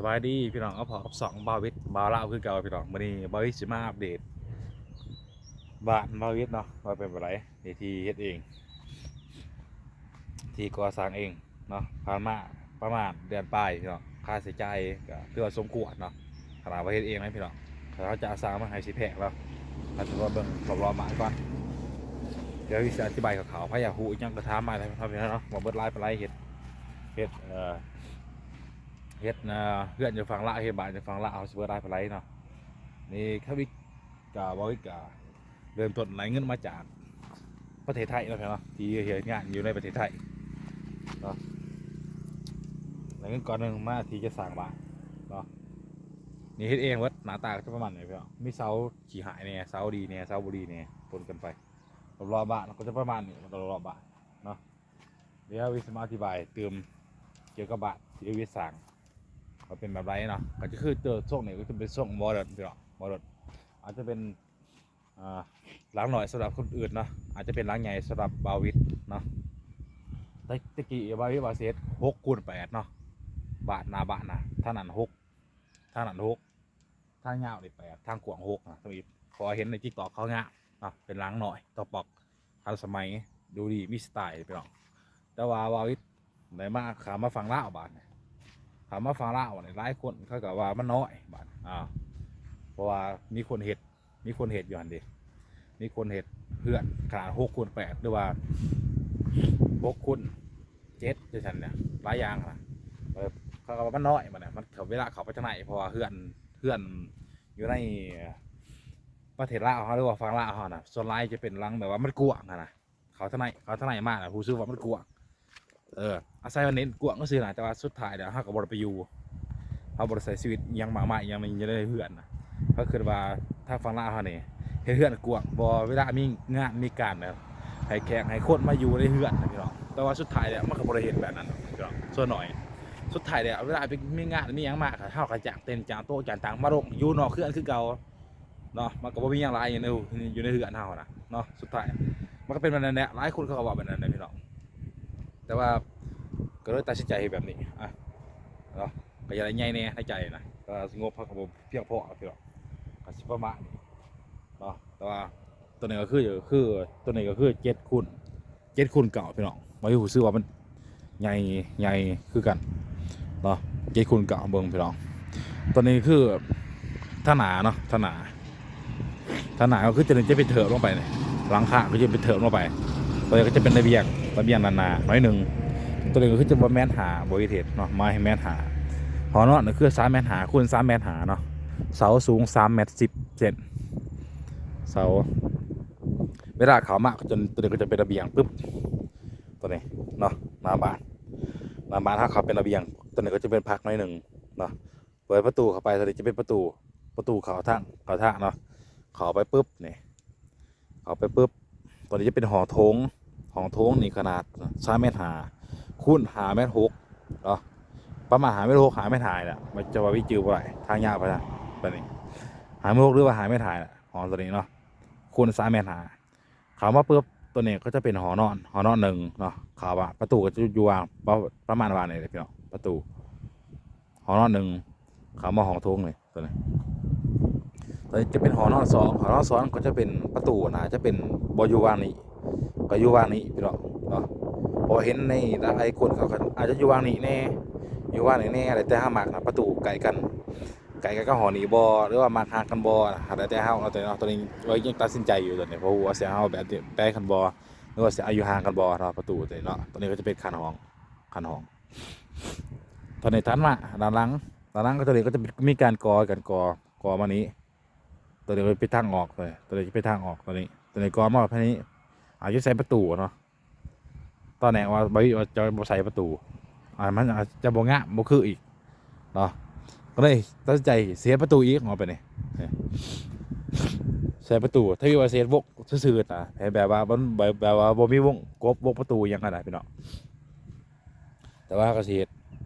ສະບາຍດີພີ່ນ້ອງ ມາພໍ້ກັບຊ່ອງບ່າວວິດ ບ່າວລາວຄືເກົ່າພີ່ນ້ອງ. ມື້ນີ້ບ່າວວິດຊິມາອັບເດດບ້ານບ່າວວິດເນາະ ວ່າເປັນແບບໃດ ທີ່ເຮັດເອງ ທີ່ກໍ່ສ້າງເອງເນາະ. ຜ່ານມາປະມານເດືອນປາຍພີ່ນ້ອງ ຄ່າໃຊ້ຈ່າຍກໍຖືວ່າສົມຄວນເນາະ. ຂະໜາດວ່າເຮັດເອງນະພີ່ນ້ອງ ຖ້າເຮົາຈ້າງຊ່າງມາໃຫ້ຊິແພງເນາະ ເຮົາຊິມາເບິ່ງຮອບໆບ້ານກ່ອນ. ດຽວວິດຊິອະທິບາຍຄ່າວໆ ໃຜຢາກຮູ້ອີ່ຫຍັງກໍຖາມມາໄດ້ເນາະ ວ່າເບິດຫຼາຍປານໃດ ເຮັດ ເຮັດ ເອີ ເຮັດ ເອີ ເຮືອນຢູ່ຝັ່ງລາວ ເຮັດບ້ານຢູ່ຝັ່ງລາວ ເຮົາຊິເບິດຫຼາຍປານໃດເນາະ. ນີ້ຄາວິດກະ ບ່າວວິດກະເລີ່ມຕົ້ນໄດ້ເງິນມາຈາກປະເທດໄທເນາະ ເນາະ ທີ່ເຮັດງານຢູ່ໃນປະເທດໄທເນາະ. ໄດ້ເງິນກ້ອນໜຶ່ງມາທີ່ຈະສ້າງບ້ານເນາະ. ນີ້ເຮັດເອງເບິດ ໜ້າຕາກໍຈະປະມານນີ້ພີ່ນ້ອງ ມີເສົາຂີ້ຮ້າຍແດ່ ເສົາດີແດ່ ເສົາບໍ່ດີແດ່ ປົນກັນໄປ. ຮອບໆບ້ານກໍຈະປະມານນີ້ ຮອບໆບ້ານເນາະ. ດຽວວິດຊິມາອະທິບາຍຕື່ມກ່ຽວກັບບ້ານທີ່ວິດສ້າງ ວ່າເປັນແບບໃດເນາະ. ກໍຈະຄືໂຕຊົງນີ້ກໍຈະເປັນຊົງໂມເດີນພີ່ນ້ອງ ໂມເດີນ ອາດຈະເປັນ ອ່າ ຫຼັງນ້ອຍສຳລັບຄົນອື່ນເນາະ ອາດຈະເປັນຫຼັງໃຫຍ່ສຳລັບບ່າວວິດເນາະ. ແຕ່ ແຕ່ກີ້ບ່າວວິດວ່າຊິເຮັດຫົກຄູນແປດເນາະ ບ້ານ ໜ້າບ້ານນະ ທາງນັ້ນຫົກ ທາງນັ້ນຫົກ ທາງຍາວນີ້ແປດ ທາງກວ້າງຫົກນະ. ທຳອິດ ເພາະວ່າເຫັນໃນຕິກຕັອກເຂົາງາມເນາະ ເປັນຫຼັງນ້ອຍ ຕົວປອກ ທັນສະໄໝ ດູດີ ມີສະໄຕລ໌ພີ່ນ້ອງ. ແຕ່ວ່າບ່າວວິດໄດ້ມາ ຂ້າມມາຝັ່ງລາວບາດນີ້ ຂ້າມມາຝັ່ງລາວບາດນີ້ ຫຼາຍຄົນເຂົາກໍວ່າມັນນ້ອຍບາດ ອ່າ ເພາະວ່າມີຄົນເຮັດ ມີຄົນເຮັດຢູ່ຫັ້ນເດ ມີຄົນເຮັດເຮືອນຂະໜາດຫົກຄູນແປດ ຫຼືວ່າຫົກຄູນເຈັດ ຈັ່ງຊັ້ນນະ ຫຼາຍຢ່າງນະ. ເອີ ເຂົາກໍວ່າມັນນ້ອຍ ມັນນະ ມັນ ເວລາເຂົ້າໄປທາງໃນ ເພາະວ່າເຮືອນ ເຮືອນຢູ່ໃນປະເທດລາວເຮົາ ຫຼືວ່າຝັ່ງລາວເຮົານະ ສ່ວນຫຼາຍຈະເປັນຫຼັງແບບວ່າມັນກວ້າງຫັ້ນນະ. ເຂົ້າທາງໃນ ເຂົ້າທາງໃນມານະ ຮູ້ສຶກວ່າມັນກວ້າງ ເອີ ອາໄສວ່າເນັ້ນກວ້າງຊື່ໆນະ ແຕ່ວ່າສຸດທ້າຍແລ້ວເຮົາກໍບໍ່ໄດ້ໄປຢູ່ ເຮົາບໍ່ໄດ້ໃຊ້ຊີວິດອີ່ຫຍັງມາກມາຍ ອີ່ຫຍັງໃນ ຢູ່ໃນເຮືອນນະ. ເຮົາຄິດວ່າທາງຝັ່ງລາວເຮົານີ້ເຮັດເຮືອນກວ້າງບໍ່ ເວລາມີງານມີການນະ ໃຫ້ແຂກໃຫ້ຄົນມາຢູ່ໃນເຮືອນນະພີ່ນ້ອງ. ແຕ່ວ່າສຸດທ້າຍແລ້ວມັນກໍບໍ່ໄດ້ເຮັດແບບນັ້ນພີ່ນ້ອງ ສ່ວນໜ້ອຍ. ສຸດທ້າຍແລ້ວເວລາໄປມີງານມີຫຍັງມາ ເຮົາກໍຈ້າງເຕັນ ຈ້າງໂຕະ ຈ້າງຕັ່ງມາລົງຢູ່ນອກເຮືອນຄືເກົ່າເນາະ. ມັນກໍບໍ່ມີຫຍັງຫຼາຍຢູ່ໃນ ຢູ່ໃນເຮືອນເຮົານະເນາະ. ສຸດທ້າຍມັນກໍເປັນແບບນັ້ນແຫຼະ ຫຼາຍຄົນເຂົາກໍເວົ້າແບບນັ້ນນະພີ່ນ້ອງ. ແຕ່ວ່າກໍເລີຍຕັດສິນໃຈເຮັດແບບນີ້ ອ່ະ ເນາະ ກໍຢາກໄດ້ໃຫຍ່ແດ່ໃນໃຈນະ ແຕ່ວ່າງົບເຮົາກໍບໍ່ພຽງພໍພີ່ນ້ອງ ກໍຊິປະມານນີ້ເນາະ. ແຕ່ວ່າໂຕນີ້ກໍຄື ຄື ໂຕນີ້ກໍຄືເຈັດຄູນ ເຈັດຄູນເກົ້າພີ່ນ້ອງ ບໍ່ຮູ້ສຶກວ່າມັນໃຫຍ່ ໃຫຍ່ຄືກັນເນາະ ເຈັດຄູນເກົ້າ ເບິ່ງພີ່ນ້ອງ. ໂຕນີ້ຄືທາງໜ້າເນາະ ທາງໜ້າ ທາງໜ້າກໍຄືຈະ ຈະເປັນເທີບລົງໄປນີ້ ຫຼັງຄາກໍຈະເປັນເທີບລົງໄປ. ໂຕນີ້ກໍຈະເປັນລະບຽງ ລະບຽງດ້ານໜ້າໜ້ອຍໜຶ່ງ. ໂຕນີ້ກໍຄືຈະປະມານຫ້າ ບໍ່ເຮັດເນາະ ມາໃຫ້ແມ່ນຫ້າ. ຫໍນອນກໍຄືສາມແມັດຫ້າຄູນສາມແມັດຫ້າເນາະ ເສົາສູງສາມແມັດສິບເຊັນ ເສົາ. ເວລາເຂົ້າມາກໍຈະ ໂຕນີ້ກໍຈະເປັນລະບຽງປຶບ ໂຕນີ້ເນາະ ໜ້າບ້ານ ໜ້າບ້ານເຮົາເຂົ້າເປັນລະບຽງ. ໂຕນີ້ກໍຈະເປັນພັກໜ້ອຍໜຶ່ງເນາະ. ເປີດປະຕູເຂົ້າໄປ ໂຕນີ້ຈະເປັນປະຕູ ປະຕູເຂົ້າທາງ ເຂົ້າທາງເນາະ. ເຂົ້າໄປປຶບນີ້ ເຂົ້າໄປປຶບ ໂຕນີ້ຈະເປັນຫໍໂຖງ ຫໍໂຖງນີ້ຂະໜາດສາມແມັດຫ້າຄູນຫ້າແມັດຫົກເນາະ ປະມານຫ້າແມັດຫົກ ຫ້າແມັດຫ້ານີ້ແຫຼະ ມັນຈະວ່າວິດຈື່ບໍ່ໄດ້ ທາງຍາວປານນັ້ນ ປານນີ້ ຫ້າແມັດຫົກ ຫຼືວ່າຫ້າແມັດຫ້ານີ້ແຫຼະ ຫໍໂຕນີ້ເນາະ ຄູນສາມແມັດຫ້າ. ເຂົ້າມາປຶບ ໂຕນີ້ກໍຈະເປັນຫໍນອນ ຫໍນອນໜຶ່ງເນາະ. ເຂົ້າມາປະຕູກໍຈະຢູ່ວ່າງ ປະ ປະມານວ່ານີ້ແຫຼະພີ່ນ້ອງ ປະຕູ ຫໍນອນໜຶ່ງ ເຂົ້າມາຫ້ອງໂຖງນີ້ ໂຕນີ້ ໂຕນີ້ຈະເປັນຫໍນອນສອງ ຫໍນອນສອງກໍຈະເປັນປະຕູ ໜ້າຈະເປັນ ບໍ່ຢູ່ວ່າງນີ້ ກໍຢູ່ວ່າງນີ້ພີ່ນ້ອງເນາະ. ເພາະເຫັນໃນຫຼາຍໆຄົນເຂົາກໍອາດຈະຢູ່ວ່າງນີ້ແດ່ ຢູ່ວ່າງນີ້ແດ່ ແລ້ວແຕ່ເຮົາມັກນະ ປະຕູໃກ້ກັນ ໃກ້ກັນກັບຫໍນີ້ບໍ່ ຫຼືວ່າມັກຫ່າງກັນບໍ່ ແລ້ວແຕ່ເຮົາເນາະ. ໂຕນີ້ເນາະ ໂຕນີ້ເອີຍ ຍັງຕັດສິນໃຈຢູ່ໂຕນີ້ ບໍ່ຮູ້ວ່າຊິເອົາແບບໃດກັນບໍ່ ຫຼືວ່າຊິເອົາຢູ່ຫ່າງກັນບໍ່ເນາະ ປະຕູໂຕນີ້ເນາະ. ໂຕນີ້ກໍຈະເປັນຂັ້ນຫ້ອງ ຂັ້ນຫ້ອງ. ໂຕນີ້ຖັດມາດ້ານຫຼັງ ດ້ານຫຼັງກໍໂຕນີ້ກໍຈະມີການກໍ່ ການກໍ່ ກໍ່ມານີ້ ໂຕນີ້ກໍເປັນທາງອອກ ໂຕນີ້ ໂຕນີ້ຈະເປັນທາງອອກ ໂຕນີ້ ໂຕນີ້ກໍ່ມາພາຍໃນ ອາດຈະໃສ່ປະຕູເນາະ. ຕອນແລກວ່າ ບ່າວວິດວ່າຈະບໍ່ໃສ່ປະຕູ ອາ ມັນອາດຈະບໍ່ງາມ ບໍ່ຄືອີກເນາະ ກໍເລີຍຕັດສິນໃຈເສຍປະຕູອີກ ເອົາໄປນີ້ ເອີ ໃສ່ປະຕູ ທຳອິດວ່າເສຍວົງຊື່ໆນະ ໃຫ້ແບບວ່າມັນ ແບບ ແບບວ່າບໍ່ມີວົງກົບ ວົງປະຕູຫຍັງຫັ້ນນະພີ່ນ້ອງ. ແຕ່ວ່າເຮົາກໍຊິເຮັດ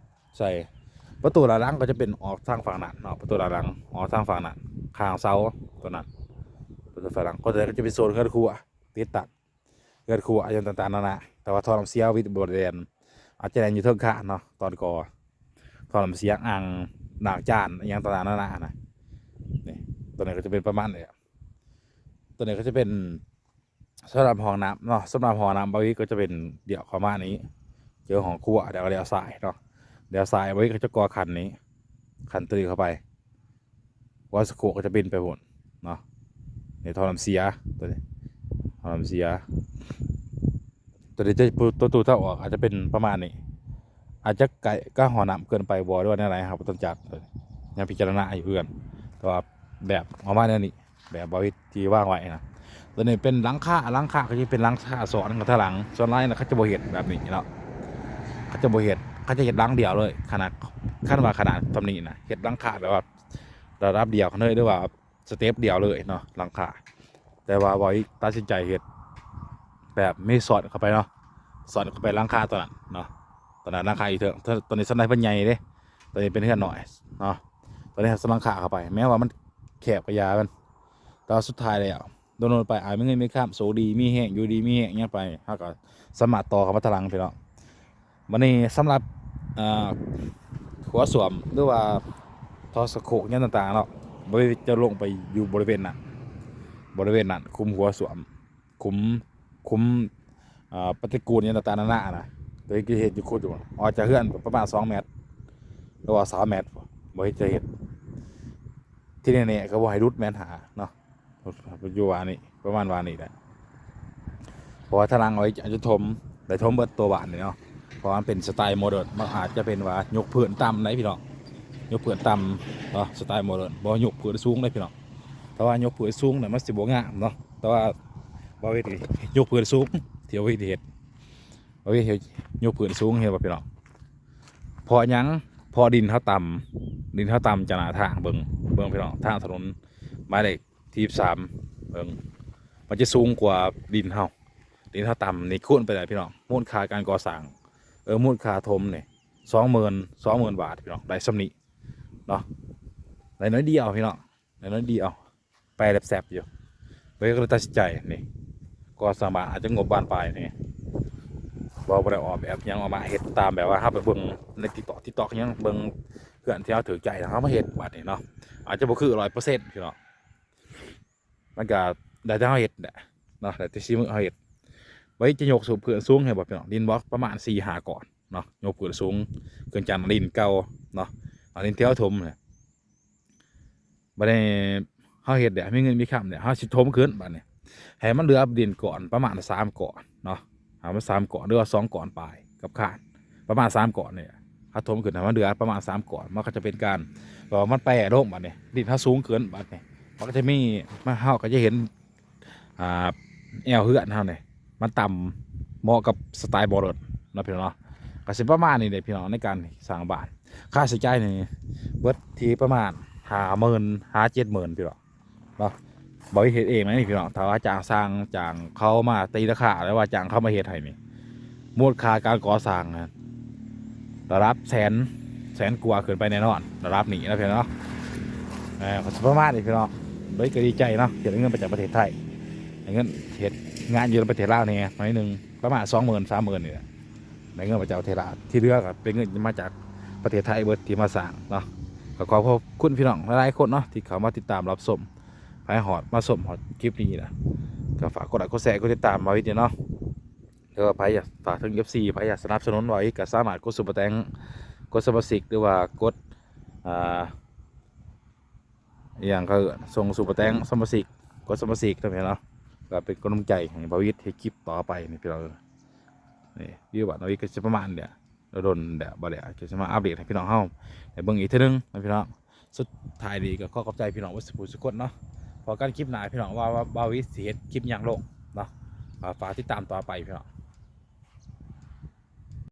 ໃສ່ ປະຕູດ້ານຫຼັງກໍຈະເປັນອອກທາງຝັ່ງນັ້ນເນາະ ປະຕູດ້ານຫຼັງອອກທາງຝັ່ງນັ້ນ ຂ້າງເສົາຕົວນັ້ນ ປະຕູຝັ່ງຫຼັງ ກໍຈະ ກໍຈະເປັນໂຊນເຮືອນຄົວ ຕິດຕັ້ງ ເຮືອນຄົວຫຍັງຕ່າງໆນານາ. ແຕ່ວ່າທໍ່ນ້ຳເສຍວິດບໍ່ໄດ້ແລ່ນ ອາດຈະແລ່ນຢູ່ເທິງຄານເນາະ ຕອນກໍ່ ທໍ່ນ້ຳເສຍ ອ່າງ ລ້າງຈານ ອີ່ຫຍັງຕ່າງໆນານານະ. ນີ້ ຕົວນີ້ກໍຈະເປັນປະມານນີ້. ຕົວນີ້ກໍຈະເປັນສຳລັບຫ້ອງນ້ຳເນາະ. ສຳລັບຫ້ອງນ້ຳບ່າວວິດກໍຈະເປັນລ້ຽວເຂົ້າມານີ້ ເຈີຫ້ອງຄົວ ແລ້ວກໍລ້ຽວຊ້າຍເນາະ. ລ້ຽວຊ້າຍບ່າວວິດກໍຈະກໍ່ຄັນນີ້ ຄັນຕົວນີ້ເຂົ້າໄປ. ຫົວສະໂຄກກໍຈະປິ່ນໄປພຸ້ນເນາະ. ນີ້ທໍ່ນ້ຳເສຍ ຕົວນີ້ ທໍ່ນ້ຳເສຍ. ຕົວນີ້ຈະ ຕົວຕູ້ທາງອອກອາດຈະເປັນປະມານນີ້ ອາດຈະໃກ້ກັບຫໍນ້ຳເກີນໄປບໍ່ ຫຼືວ່າແນວໃດ ເຮົາບໍ່ທັນຈັກ ຍັງພິຈາລະນາຢູ່ເຮືອນ. ແຕ່ວ່າແບບປະມານແນວນີ້ ແບບບ່າວວິດທີ່ວາງໄວ້ນະ. ຕົວນີ້ເປັນຫຼັງຄາ ຫຼັງຄາກໍຈະເປັນຫຼັງຄາສອນຂ້າງທາງຫຼັງ. ສ່ວນຫຼາຍນະ ເຂົາຈະບໍ່ເຮັດແບບນີ້ເນາະ ເຂົາຈະບໍ່ເຮັດ ເຂົາຈະເຮັດຫຼັງດຽວເລີຍ. ຂະໜາດ ຄັນວ່າຂະໜາດສ່ຳນີ້ນະ ເຮັດຫຼັງຄາແບບວ່າລະດັບດຽວກັນເລີຍ ຫຼືວ່າສະເຕັບດຽວເລີຍເນາະ ຫຼັງຄາ. ແຕ່ວ່າບ່າວວິດຕັດສິນໃຈເຮັດແບບມີສອດເຂົ້າໄປເນາະ ສອດເຂົ້າໄປຫຼັງຄາຕົວນັ້ນເນາະ. ຕົວນັ້ນຫຼັງຄາອີກເຖິງ ຕົວນີ້ຊັ້ນໃດເພິ່ນໃຫຍ່ເດ້ ຕົວນີ້ເປັນເຮືອນນ້ອຍເນາະ. ຕົວນີ້ຊັ້ນຫຼັງຄາເຂົ້າໄປ ແມ້ວ່າມັນແຄບກໍຢ່າມັນ ແຕ່ວ່າສຸດທ້າຍແລ້ວ ໂດນໆໄປ ອາ ມີເງິນມີຄຳ ໂຊກດີມີແຮງ ຢູ່ດີມີແຮງຫຍັງໄປ ເຮົາກໍສາມາດຕໍ່ເຂົ້າມາທາງຫຼັງພີ່ນ້ອງ. ບັດນີ້ສຳລັບ ເອີ ຂົວສ້ວມ ຫຼືວ່າທໍ່ສະໂຄກຫຍັງຕ່າງໆເນາະ ບ່າວວິດຈະລົງໄປຢູ່ບໍລິເວນນັ້ນ ບໍລິເວນນັ້ນ ຂຸມຫົວສ້ວມ ຂຸມ ຂຸມ ເອີ ປະຕິກູນຫຍັງຕ່າງໆນານານະ. ໂດຍທີ່ເຮັດຢູ່ ຂຸດຢູ່ ອອກຈາກເຮືອນປະມານສອງແມັດ ຫຼືວ່າສາມແມັດ ບໍ່ເຮັດຈະເຮັດ. ທີ່ແນ່ໆກໍບໍ່ໃຫ້ຫຼຸດແມັດຫ້າເນາະ ຢູ່ວ່ານີ້ ປະມານວ່ານີ້ແຫຼະ. ເພາະວ່າທາງຫຼັງເອົາໄວ້ ອາດຈະຖົມ ໄດ້ຖົມເບິດຕົວບ້ານນີ້ເນາະ ເພາະວ່າມັນເປັນສະໄຕໂມເດີນ ມັນອາດຈະເປັນວ່າຍົກພື້ນຕ່ຳໄດ໋ພີ່ນ້ອງ ຍົກພື້ນຕ່ຳເນາະ ສະໄຕໂມເດີນ ບໍ່ຍົກພື້ນສູງໄດ໋ພີ່ນ້ອງ. ຖ້າວ່າຍົກພື້ນສູງນະ ມັນຊິບໍ່ງາມເນາະ. ແຕ່ວ່າບ່າວວິດນີ້ຍົກພື້ນສູງ ທີ່ບ່າວວິດເຮັດ ບ່າວວິດເຮັດຍົກພື້ນສູງ ເຫັນບໍ່ພີ່ນ້ອງ? ເພາະຫຍັງ? ເພາະດິນເຮົາຕ່ຳ ດິນເຮົາຕ່ຳຈາກໜ້າທາງ. ເບິ່ງ ເບິ່ງພີ່ນ້ອງ ທາງຖະໜົນໝາຍເລກ ສີ່ສິບສາມ ເບິ່ງ ມັນຈະສູງກວ່າດິນເຮົາ ດິນເຮົາຕ່ຳນີ້ຄູນໄປໄດ້ພີ່ນ້ອງ. ມູນຄ່າການກໍ່ສ້າງ ເອີ ມູນຄ່າຖົມນີ້ ສອງໝື່ນ ສອງໝື່ນບາດພີ່ນ້ອງ ໄດ້ສ່ຳນີ້ເນາະ ໄດ້ໜ້ອຍດຽວພີ່ນ້ອງ ໄດ້ໜ້ອຍດຽວ ໄປແຊບໆຢູ່. ເລີຍກໍເລີຍຕັດສິນໃຈນີ້ ກໍ່ສ້າງບ້ານອາດຈະງົບບານປາຍນີ້ ບໍ່ ບໍ່ໄດ້ອອກແບບຫຍັງອອກມາ ເຮັດຕາມແບບວ່າເຮົາໄປເບິ່ງໃນ TikTok TikTok ຫຍັງ ເບິ່ງເຮືອນທີ່ເຮົາຖືກໃຈ ເຮົາມາເຮັດບາດນີ້ເນາະ ອາດຈະບໍ່ຄືຮ້ອຍເປີເຊັນພີ່ນ້ອງ. ມັນກະໄດ້ແຕ່ເຮົາເຮັດແຫຼະເນາະ ໄດ້ແຕ່ສີມືເຮົາເຮັດ. ໄວ້ຈະຍົກສູງ ເພື່ອສູງໃຫ້ບໍ່ພີ່ນ້ອງ ດິນບໍ່ປະມານສີ່ຫ້າກ້ອນເນາະ ຍົກເພື່ອສູງຂຶ້ນຈາກດິນເກົ່າເນາະ ເອົາດິນທີ່ເຮົາຖົມແຫຼະ. ບັດນີ້ເຮົາເຮັດແຫຼະ ມີເງິນມີຄຳແຫຼະ ເຮົາຊິຖົມຂຶ້ນບາດນີ້ ໃຫ້ມັນເຫຼືອດິນກ້ອນປະມານສາມກ້ອນເນາະ ໃຫ້ມັນສາມກ້ອນ ຫຼືວ່າສອງກ້ອນປາຍກັບຄານ ປະມານສາມກ້ອນນີ້ ເຮົາຖົມຂຶ້ນໃຫ້ມັນເຫຼືອປະມານສາມກ້ອນ ມັນກໍຈະເປັນການ ເພາະວ່າມັນແປລົງບາດນີ້ ດິນເຮົາສູງເກີນບາດນີ້ ມັນກໍຈະມີ ມາ ເຮົາກໍຈະເຫັນ ອ່າ ແອວເຮືອນເຮົານີ້ມັນຕ່ຳ ເໝາະກັບສະໄຕໂມເດີນເນາະພີ່ນ້ອງເນາະ. ກໍຊິປະມານນີ້ແຫຼະພີ່ນ້ອງ ໃນການສ້າງບ້ານ ຄ່າໃຊ້ຈ່າຍນີ້ເບິດທີ່ປະມານຫ້າໝື່ນຫາເຈັດໝື່ນພີ່ນ້ອງ ເນາະ. ບ່າວວິດເຮັດເອງນະນີ້ພີ່ນ້ອງ ຖ້າວ່າຈ້າງຊ່າງ ຈ້າງເຂົາມາຕີລາຄາ ຫຼືວ່າຈ້າງເຂົາມາເຮັດໃຫ້ນີ້ ມູນຄ່າການກໍ່ສ້າງນະ ລະດັບແສນ ແສນກວ່າຂຶ້ນໄປແນ່ນອນ ລະດັບນີ້ນະພີ່ນ້ອງເນາະ. ເອີ ກໍຊິປະມານນີ້ພີ່ນ້ອງ ໂດຍກໍດີໃຈເນາະ ທີ່ໄດ້ເງິນມາຈາກປະເທດໄທ ໄດ້ເງິນເຮັດງານຢູ່ໃນປະເທດລາວແດ່ໜ້ອຍໜຶ່ງ ປະມານສອງໝື່ນ ສາມໝື່ນນີ້ແຫຼະ ໄດ້ເງິນມາຈາກປະເທດລາວ ທີ່ເຫຼືອກໍເປັນເງິນມາຈາກປະເທດໄທເບິດທີ່ມາສ້າງເນາະ. ກໍຂໍຂອບຄຸນພີ່ນ້ອງຫຼາຍໆຄົນເນາະ ທີ່ເຂົ້າມາຕິດຕາມຮັບຊົມ ໃຜຮອດ ມາຊົມຮອດຄລິບນີ້ນະ ກໍຝາກກົດໄລ ກົດແຊ ກົດຕິດຕາມບ່າວວິດເນາະ. ຫຼືວ່າໃຜຢາກ ຝາກເຖິງເອັຟຊີ ໃຜຢາກສະໜັບສະໜູນບ່າວວິດ ກໍສາມາດກົດຊຸບເປີແຕັງ ກົດສະມາຊິກ ຫຼືວ່າກົດ ອ່າ ອີ່ຫຍັງເຂົາເອີ້ນ ສົ່ງຊຸບເປີແຕັງ ສະມາຊິກ ກົດສະມາຊິກນຳເນາະ ກໍເປັນກຳລັງໃຈໃຫ້ບ່າວວິດເຮັດຄລິບຕໍ່ໄປນີ້ພີ່ນ້ອງ. ນີ້ ວິວບ້ານບ່າວວິດກໍຊິປະມານນີ້ແຫຼະ ດົນໆແລ້ວ ບໍ່ໄດ້ ກໍຊິມາອັບເດດໃຫ້ພີ່ນ້ອງເຮົາໄດ້ເບິ່ງອີກເທື່ອໜຶ່ງນະພີ່ນ້ອງ. ສຸດທ້າຍນີ້ກໍຂໍຂອບໃຈພີ່ນ້ອງເບິດສູ່ຜູ້ສູ່ຄົນເນາະ. ພໍ້ກັນຄລິບໜ້າພີ່ນ້ອງ ວ່າ ວ່າບ່າວວິດຊິເຮັດຄລິບຫຍັງລົງເນາະ. ອ່າ ຝາກຕິດຕາມຕໍ່ໄປພີ່ນ້ອງ.